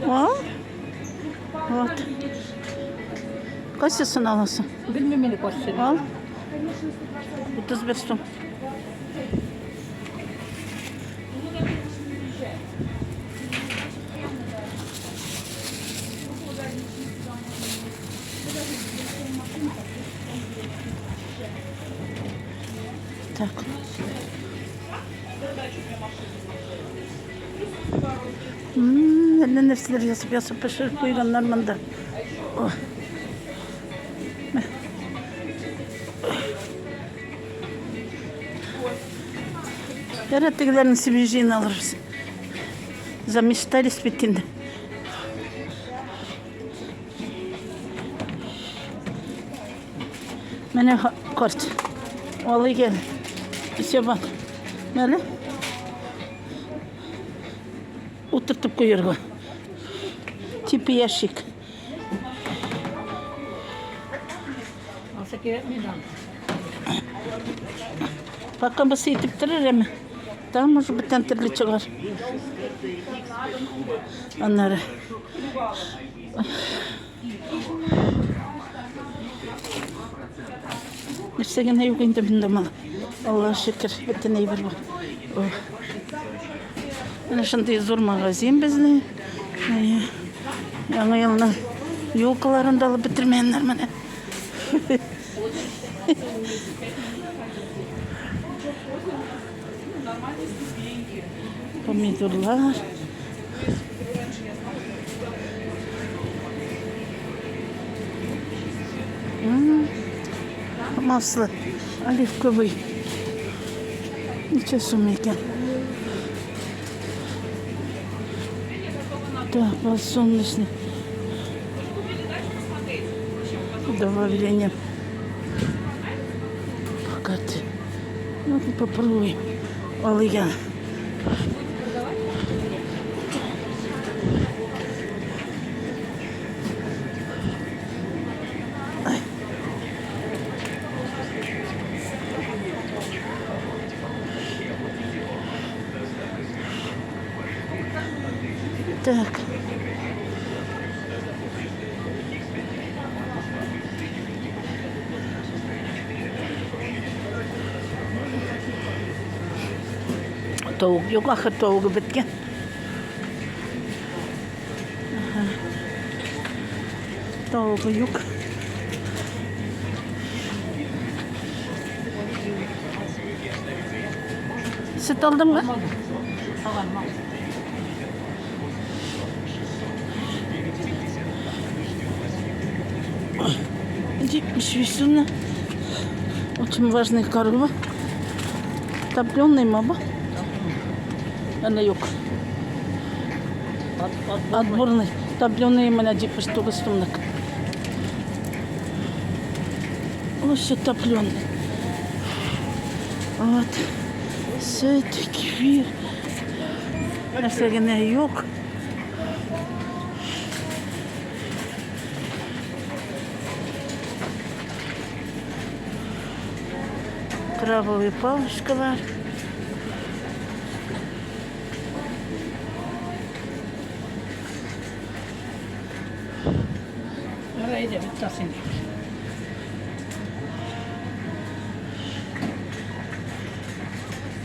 Ал. Вот. Кайсысын аласың? Белмим инде кайсысын. Ал. 31 сум. Так. Әллә нәрсәләр ясап ясап пешереп куйганнар монда. Ярар, тегеләрнең свежиен алырбыз. Замечтались бит инде. Менә карт. Алый гел. Все бак. Мәле. Утыртып куярга. Типа ящик. Алса кирәкми да. Пока бусы итеп торыр әмма. Там может быть там төрле чыгар. Аннары. Нәрсә генә юк инде монда мал. Аллаһ шөкер, бөтен әйбер бар. Менә шундый зур магазин безнең. Яңа елның елкаларын да алып бетермәгәннәр менә. Помидорлар. Масло оливковый. Ничә сум икән? Так, подсолнечный. Добавление. Пока ты. Ну, попробуй. Алыган. Так. Тавык юк, ахыр тавыгы беткән. Тавыгы юк. Сөт алдыңмы? Алган. 75 сумна. Очень важный корова. Топленый ма бу? Әнә юк. Отборный. Топленый менә 79 сумлык. О, все топленый. Вот. Сөт, кефир. Нәрсә генә юк. Крабовый палочкалар. Ярый әйдә, бит тасыйм.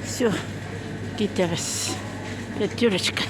Все, китәбез. Пятерочка.